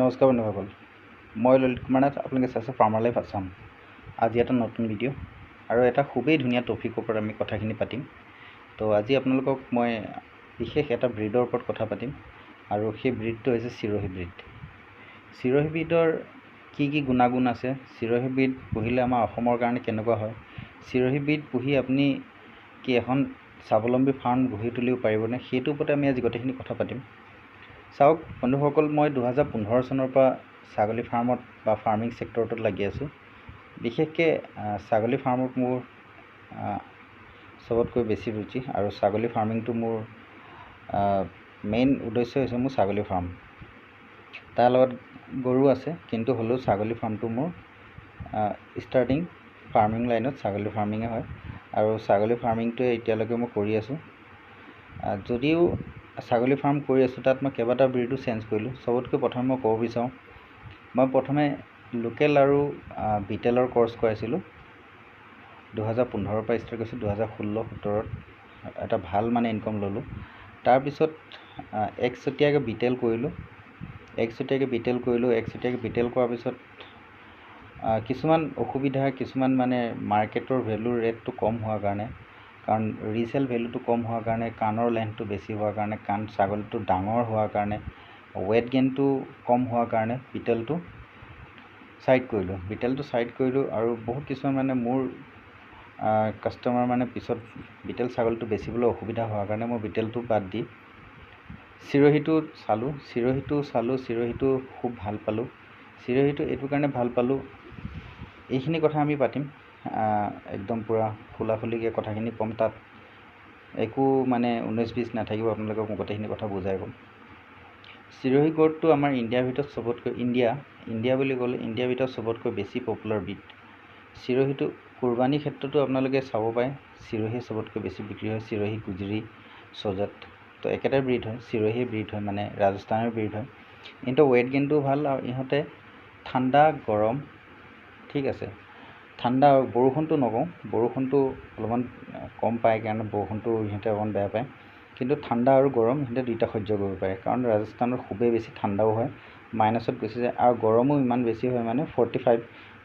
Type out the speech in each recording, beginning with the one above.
নমস্কাৰ বন্ধুসকল, মই ললিত কুমাৰ নাথ, আপোনালোকে চাইছে ফাৰ্মাৰ লাইফ আছাম। আজি এটা নতুন ভিডিঅ' আৰু এটা খুবেই ধুনীয়া টপিকৰ ওপৰত আমি কথাখিনি পাতিম। তো আজি আপোনালোকক মই বিশেষ এটা ব্ৰীডৰ ওপৰত কথা পাতিম আৰু সেই ব্ৰীডটো হৈছে চিৰহী ব্ৰীড। চিৰহী ব্ৰীডৰ কি কি গুণাগুণ আছে, চিৰহী ব্ৰীড পুহিলে আমাৰ অসমৰ কাৰণে কেনেকুৱা হয়, চিৰহী ব্ৰীড পুহি আপুনি কি এখন স্বাৱলম্বী ফাৰ্ম গঢ়ি তুলিব পাৰিবনে, সেইটোৰ ওপৰতে আমি আজি গোটেইখিনি কথা পাতিম। চাওক বন্ধুসকল, মই 2015 চনৰ পৰা ছাগলী ফাৰ্মত বা ফাৰ্মিং ছেক্টৰটোত লাগি আছোঁ। বিশেষকৈ ছাগলী ফাৰ্মত মোৰ চবতকৈ বেছি ৰুচি আৰু ছাগলী ফাৰ্মিংটো মোৰ মেইন উদ্দেশ্য হৈছে মোৰ ছাগলী ফাৰ্ম। তাৰ লগত গৰু আছে, কিন্তু হ'লেও ছাগলী ফাৰ্মটো মোৰ ষ্টাৰ্টিং ফাৰ্মিং লাইনত ছাগলী ফাৰ্মিঙে হয় আৰু ছাগলী ফাৰ্মিংটোৱে এতিয়ালৈকে মই কৰি আছোঁ। যদিও ছাগলী ফাৰ্ম কৰি আছোঁ, তাত মই কেইবাটাও ব্ৰীডো চেঞ্জ কৰিলোঁ। চবতকৈ প্ৰথমে মই ক'ব বিচাৰোঁ, মই প্ৰথমে লোকেল আৰু বিটেলৰ ক্ৰছ কৰাইছিলোঁ। 2015ৰ পৰা ষ্টাৰ্ট কৰিছোঁ, 2016 17ত এটা ভাল মানে ইনকম ল'লোঁ। তাৰপিছত একচটীয়াকৈ বিটেল কৰিলোঁ, একচটীয়াকৈ বিটেল কৰিলোঁ। একচটীয়াকৈ বিটেল কৰাৰ পিছত কিছুমান অসুবিধা, কিছুমান মানে মাৰ্কেটৰ ভেলুৰ ৰেটটো কম হোৱাৰ কাৰণে, কাৰণ ৰিচেল ভেলুটো কম হোৱাৰ কাৰণে, কাণৰ লেন্থটো বেছি হোৱাৰ কাৰণে, কাণ ছাগলীটো ডাঙৰ হোৱাৰ কাৰণে, ৱেট গেইনটো কম হোৱাৰ কাৰণে বিটেলটো ছাইড কৰিলোঁ। বিটেলটো ছাইড কৰিলোঁ আৰু বহুত কিছুমান মানে মোৰ কাষ্টমাৰ মানে পিছত বিটেল ছাগলীটো বেচিবলৈ অসুবিধা হোৱাৰ কাৰণে মই বিটেলটো বাদ দি চিৰহীটো চালোঁ। চিৰহীটো চালোঁ, চিৰহীটো খুব ভাল পালোঁ। চিৰহীটো এইটো কাৰণে ভাল পালোঁ, এইখিনি কথা আমি পাতিম, একদম পূৰা খোলা খুলিকৈ কথাখিনি ক'ম, তাত একো মানে 19-20 নাথাকিব, আপোনালোকক মই গোটেইখিনি কথা বুজাই ক'ম। চিৰহী গ'টটো আমাৰ ইণ্ডিয়াৰ ভিতৰত চবতকৈ, ইণ্ডিয়া বুলি ক'লে ইণ্ডিয়াৰ ভিতৰত চবতকৈ বেছি পপুলাৰ ব্ৰীড চিৰহীটো। কুৰবানীৰ ক্ষেত্ৰতো আপোনালোকে চাব পাৰে, চিৰহী চবতকৈ বেছি বিক্ৰী হয়। চিৰহী, গুজৰি, চজাত তো একেটাই ব্ৰীড হয়, চিৰহী ব্ৰীড হয়, মানে ৰাজস্থানৰ ব্ৰীড হয়। ইহঁতৰ ৱেট গেইনটোও ভাল আৰু ইহঁতে ঠাণ্ডা গৰম ঠিক আছে, ঠাণ্ডা বৰষুণটো নকওঁ, বৰষুণটো অলপমান কম পায় কাৰণে বৰষুণটো ইহঁতে অকণ বেয়া পায়, কিন্তু ঠাণ্ডা আৰু গৰম ইহঁতে দুইটা সহ্য কৰিব পাৰে। কাৰণ ৰাজস্থানত খুবেই বেছি ঠাণ্ডাও হয়, মাইনাছত গুচি যায়, আৰু গৰমো ইমান বেছি হয়, মানে 45,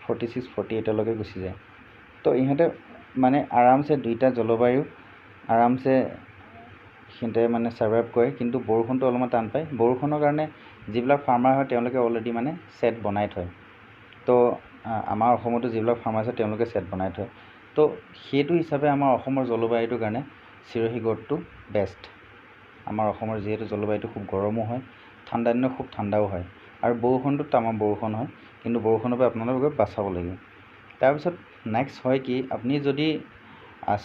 46, 48লৈকে গুচি যায়। তো ইহঁতে মানে আৰামছে দুইটা জলবায়ু আৰামছে সিহঁতে মানে ছাৰ্ভাইভ কৰে, কিন্তু বৰষুণটো অলপমান টান পায়। বৰষুণৰ কাৰণে যিবিলাক ফাৰ্মাৰ হয় তেওঁলোকে অলৰেডি মানে ছেট বনাই থয়। তো আমাৰ অসমতো যিবিলাক ফাৰ্মাৰ আছে তেওঁলোকে ছেট বনাই থয়। তো সেইটো হিচাপে আমাৰ অসমৰ জলবায়ুটোৰ কাৰণে চিৰহী গ'টটো বেষ্ট। আমাৰ অসমৰ যিহেতু জলবায়ুটো খুব গৰমো হয়, ঠাণ্ডা দিনত খুব ঠাণ্ডাও হয়, আৰু বৰষুণটো তামাম বৰষুণ হয়, কিন্তু বৰষুণৰ পৰা আপোনালোকে বাচাব লাগিব। তাৰপিছত নেক্সট হয় কি, আপুনি যদি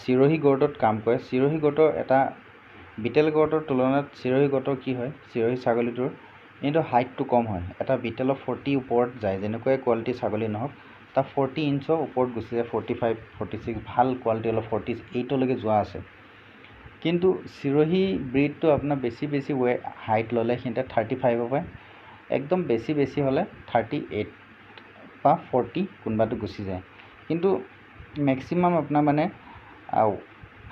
চিৰহী গ'টত কাম কৰে, চিৰহী গ'টৰ এটা বিটেল গ'টৰ তুলনাত চিৰহী গ'টৰ কি হয়, চিৰহী ছাগলীটোৰ কিন্তু হাইটটো কম হয়। এটা বিটেলৰ 40 ওপৰত যায়, যেনেকুৱাই কোৱালিটি ছাগলী নহওক, তাৰ 40 ইঞ্চৰ ওপৰত গুচি যায়, 45, 46, ভাল কোৱালিটি অলপ 48লৈকে যোৱা আছে। কিন্তু চিৰহী ব্ৰীডটো আপোনাৰ বেছি বেছি হাইট ল'লে সিহঁতে 35ৰ পৰা একদম বেছি বেছি হ'লে 38 বা 40 কোনোবাটো গুচি যায়, কিন্তু মেক্সিমাম আপোনাৰ মানে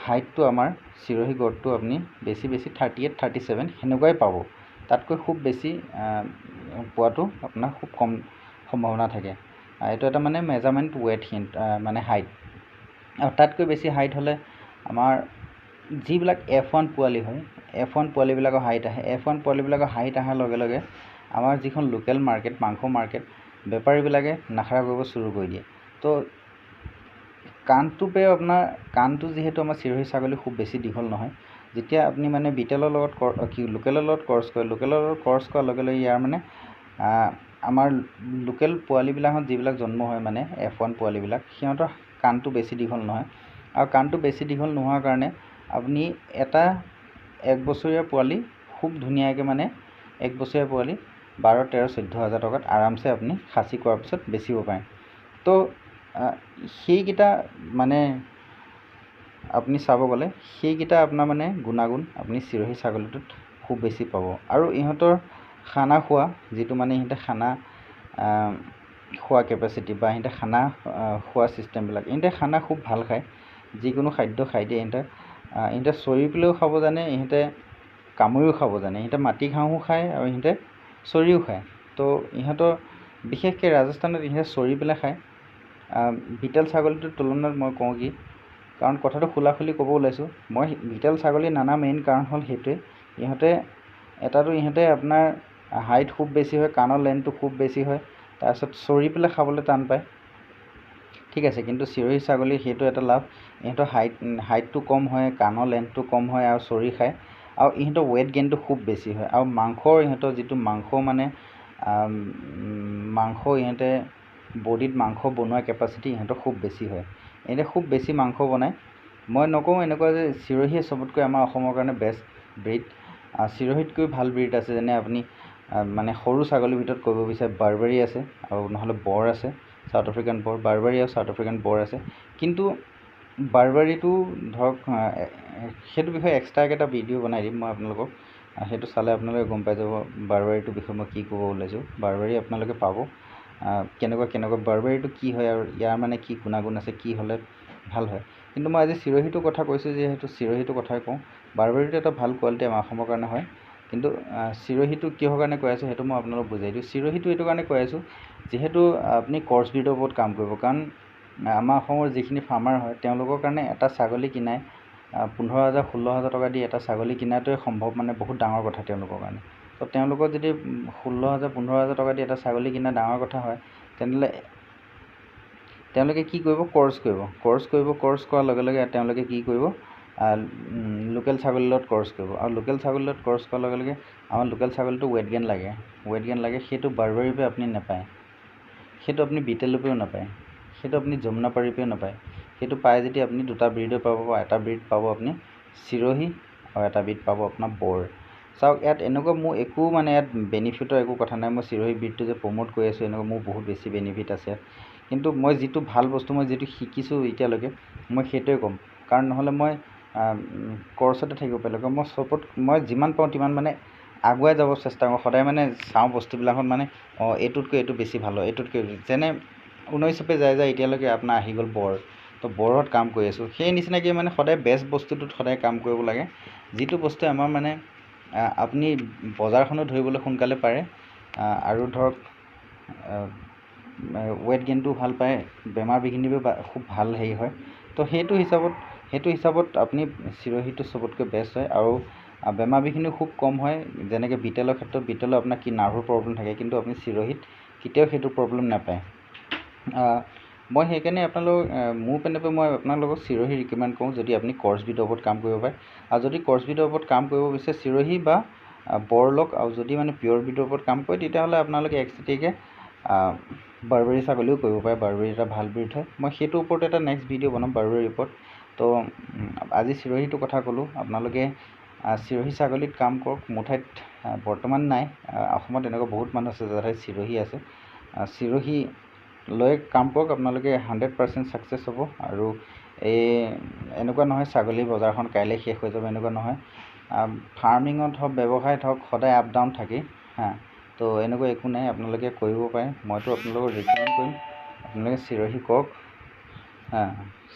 হাইটটো আমাৰ চিৰহী গ'টটো আপুনি বেছি বেছি 38, 37 সেনেকুৱাই পাব, তাতকৈ খুব বেছি পোৱাটো আপোনাৰ খুব কম সম্ভাৱনা থাকে। এইটো এটা মানে মেজাৰমেণ্ট ৱেট মানে হাইট। আৰু তাতকৈ বেছি হাইট হ'লে আমাৰ যিবিলাক F1 পোৱালি হয়, F1 পোৱালিবিলাকৰ হাইট আহে। F1 পোৱালিবিলাকৰ হাইট অহাৰ লগে লগে আমাৰ যিখন লোকেল মাৰ্কেট, মাংস মাৰ্কেট, বেপাৰীবিলাকে নাখাৰা কৰিব চুৰু কৰি দিয়ে। তো কাণটো পে আপোনাৰ কাণটো যিহেতু আমাৰ চিৰহী ছাগলী খুব বেছি দীঘল নহয়, যেতিয়া আপুনি মানে বিটেলৰ লগত কি লোকেলৰ লগত ক্ৰছ কৰে, লোকেলৰ লগত ক্ৰছ কৰাৰ লগে লগে ইয়াৰ মানে আমাৰ লোকেল পোৱালিবিলাকত যিবিলাক জন্ম হয়, মানে F1 পোৱালিবিলাক, সিহঁতৰ কাণটো বেছি দীঘল নহয়। আৰু কাণটো বেছি দীঘল নোহোৱাৰ কাৰণে আপুনি এটা এক বছৰীয়া পোৱালি খুব ধুনীয়াকৈ মানে এক বছৰীয়া পোৱালি 12, 13, 14 হাজাৰ টকাত আৰামছে আপুনি খাচী কৰাৰ পিছত বেচিব পাৰে। তো সেইকেইটা মানে আপুনি চাব গ'লে সেইকেইটা আপোনাৰ মানে গুণাগুণ আপুনি চিৰহী ছাগলীটোত খুব বেছি পাব। আৰু ইহঁতৰ খানা খোৱা যিটো মানে ইহঁতে খানা খোৱা কেপাচিটি বা ইহঁতে খানা খোৱা ছিষ্টেমবিলাক, ইহঁতে খানা খুব ভাল খায়, যিকোনো খাদ্য খাই দিয়ে। ইহঁতে চৰি পেলাইও খাব জানে, ইহঁতে কামুৰিও খাব জানে, ইহঁতে মাটি ঘাঁহো খায় আৰু ইহঁতে চৰিও খায়। তো ইহঁতৰ বিশেষকৈ ৰাজস্থানত ইহঁতে চৰি পেলাই খায়। বিটেল ছাগলীটোৰ তুলনাত মই কওঁ কি, কাৰণ কথাটো খোলা খুলি ক'ব ওলাইছোঁ, মই বিটেল ছাগলী নানা মেইন কাৰণ হ'ল সেইটোৱে। ইহঁতে এটাতো ইহঁতে আপোনাৰ হাইট খুব বেছি হয়, কাণৰ লেন্থটো খুব বেছি হয়, তাৰপিছত চৰি পেলাই খাবলৈ টান পায়, ঠিক আছে। কিন্তু চিৰহী ছাগলীৰ সেইটো এটা লাভ, ইহঁতৰ হাইটটো কম হয়, কাণৰ লেন্থটো কম হয় আৰু চৰি খায়, আৰু ইহঁতৰ ৱেইট গেইনটো খুব বেছি হয়। আৰু মাংসৰ ইহঁতৰ যিটো মাংস মানে মাংস ইহঁতে বডিত মাংস বনোৱা কেপাচিটি ইহঁতৰ খুব বেছি হয়, ইহঁতে খুব বেছি মাংস বনায়। মই নকওঁ এনেকুৱা যে চিৰহীয়ে চবতকৈ আমাৰ অসমৰ কাৰণে বেষ্ট ব্ৰীড, চিৰহীতকৈ ভাল ব্ৰীড আছে। যেনে আপুনি মানে সৰু ছাগলীৰ ভিতৰত কৰিব বিচাৰে বাৰবাৰী আছে, আৰু নহ'লে বৰ আছে, চাউথ আফ্ৰিকান বৰ, বাৰবাৰী আৰু চাউথ আফ্ৰিকান বৰ আছে। কিন্তু বাৰবাৰীটো ধৰক সেইটো বিষয়ে এক্সট্ৰাকৈ এটা ভিডিঅ' বনাই দিম মই আপোনালোকক, সেইটো চালে আপোনালোকে গম পাই যাব বাৰবাৰীটোৰ বিষয়ে মই কি ক'ব ওলাইছোঁ। বাৰবাৰী আপোনালোকে পাব কেনেকুৱা কেনেকুৱা বাৰবাৰীটো কি হয় আৰু ইয়াৰ মানে কি গুণাগুণ আছে, কি হ'লে ভাল হয়। কিন্তু মই আজি চিৰহীটোৰ কথা কৈছোঁ যিহেতু চিৰহীটোৰ কথাই কওঁ। বাৰবাৰীটো এটা ভাল কোৱালিটি আমাৰ অসমৰ কাৰণে হয়, কিন্তু চিৰহীটো কিহৰ কাৰণে কৈ আছোঁ সেইটো মই আপোনালোকক বুজাই দিওঁ। চিৰহীটো এইটো কাৰণে কৈ আছোঁ যিহেতু আপুনি ক্ৰছ ব্ৰীডৰ ওপৰত কাম কৰিব, কাৰণ আমাৰ অসমৰ যিখিনি ফাৰ্মাৰ হয় তেওঁলোকৰ কাৰণে এটা ছাগলী কিনাই 15,000 16,000 টকা দি এটা ছাগলী কিনাটোৱে সম্ভৱ মানে বহুত ডাঙৰ কথা তেওঁলোকৰ কাৰণে। তো তেওঁলোকৰ যদি 16,000 15,000 টকা দি এটা ছাগলী কিনা ডাঙৰ কথা হয়, তেনেহ'লে তেওঁলোকে কি কৰিব, ক্ৰছ কৰিব। ক্ৰছ কৰাৰ লগে লগে তেওঁলোকে কি কৰিব, লোকেল ছাগলীৰ লগত ক্ৰছ কৰিব। আৰু লোকেল ছাগলীৰ লগত ক্ৰছ কৰাৰ লগে লগে আমাৰ লোকেল ছাগলীটো ৱেইট গেইন লাগে, সেইটো বাৰবাৰীৰ পৰা আপুনি নাপায়, সেইটো আপুনি বিটেলৰ পৰাও নাপায়, সেইটো আপুনি যমুনাপাৰীৰ পৰাও নাপায়। সেইটো পায় যদি আপুনি দুটা ব্ৰীডৰ পাব, এটা ব্ৰীড পাব আপুনি চিৰহী আৰু এটা ব্ৰীড পাব আপোনাৰ বৰ। চাওক ইয়াত এনেকুৱা মোৰ একো মানে ইয়াত বেনিফিটৰ একো কথা নাই, মই চিৰহী ব্ৰীডটো যে প্ৰম'ট কৰি আছোঁ এনেকুৱা মোৰ বহুত বেছি বেনিফিট আছে ইয়াত। কিন্তু মই যিটো ভাল বস্তু মই যিটো শিকিছোঁ এতিয়ালৈকে মই সেইটোৱে ক'ম, কাৰণ নহ'লে মই ক্ৰছতে থাকিব পাৰিলোঁ। মই চবত মই যিমান পাৰোঁ তিমান মানে আগুৱাই যাব চেষ্টা কৰোঁ, সদায় মানে চাওঁ বস্তুবিলাকত মানে অঁ এইটোতকৈ এইটো বেছি ভাল হয়, এইটোতকৈ যেনে 19 যায় যায় এতিয়ালৈকে আপোনাৰ আহি গ'ল বৰ, তো বৰত কাম কৰি আছোঁ। সেই নিচিনাকৈ মানে সদায় বেষ্ট বস্তুটোত সদায় কাম কৰিব লাগে, যিটো বস্তুৱে আমাৰ মানে আপুনি বজাৰখনো ধৰিবলৈ সোনকালে পাৰে, আৰু ধৰক ৱেইট গেইনটোও ভাল পায়, বেমাৰ বিঘিনিও খুব ভাল হেৰি হয়। তো সেইটো হিচাপত আপুনি চিৰহীটো চবতকৈ বেষ্ট হয় আৰু বেমাৰ বিঘিনিও খুব কম হয়। যেনেকৈ বিটেলৰ ক্ষেত্ৰত বিটেলৰ আপোনাৰ কি নাৰ্ভৰ প্ৰব্লেম থাকে, কিন্তু আপুনি চিৰহীত কেতিয়াও সেইটো প্ৰব্লেম নাপায়। মই সেইকাৰণে আপোনালোক মোৰ পিনৰ পৰা মই আপোনালোকক চিৰহী ৰিকমেণ্ড কৰোঁ যদি আপুনি ক্ৰছ ব্ৰীডৰ ওপৰত কাম কৰিব পাৰে। আৰু যদি ক্ৰছ ব্ৰীডৰ ওপৰত কাম কৰিব বিচাৰে চিৰহী বা বৰ লওক, আৰু যদি মানে পিয়ৰ ব্ৰীডৰ ওপৰত কাম কৰে তেতিয়াহ'লে আপোনালোকে এক্সট্ৰাকৈ বাৰবাৰী ছাগলীও কৰিব পাৰে। বাৰবাৰী এটা ভাল ব্ৰীড হয়, মই সেইটোৰ ওপৰত এটা নেক্সট ভিডিঅ' বনাম বাৰবাৰীৰ ওপৰত। তো আজি চিৰহীটোৰ কথা ক'লোঁ, আপোনালোকে চিৰহী ছাগলীত কাম কৰক। মোৰ ঠাইত বৰ্তমান নাই, অসমত এনেকুৱা বহুত মানুহ আছে যাৰ ঠাইত চিৰহী আছে। চিৰহী লৈ কাম কৰক, আপোনালোকে 100% ছাকচেছ হ'ব। আৰু এই এনেকুৱা নহয় ছাগলী বজাৰখন কাইলৈ শেষ হৈ যাব, এনেকুৱা নহয়। ফাৰ্মিঙত হওক ব্যৱসায়ত হওক সদায় আপ ডাউন থাকেই, হা। তো এনেকুৱা একো নাই, আপোনালোকে কৰিব পাৰে। মইতো আপোনালোকক ৰিকমেণ্ড কৰিম আপোনালোকে চিৰহী কৰক, হা,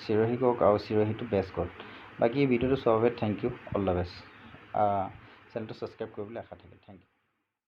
চিৰহী কৰক আৰু চিৰহীটো বেষ্ট কৰক। বাকী ভিডিঅ'টো চোৱাৰ বাবে thank you, all the best. চেনেলটো ছাবস্ক্ৰাইব কৰিবলৈ আশা থাকিল, thank U.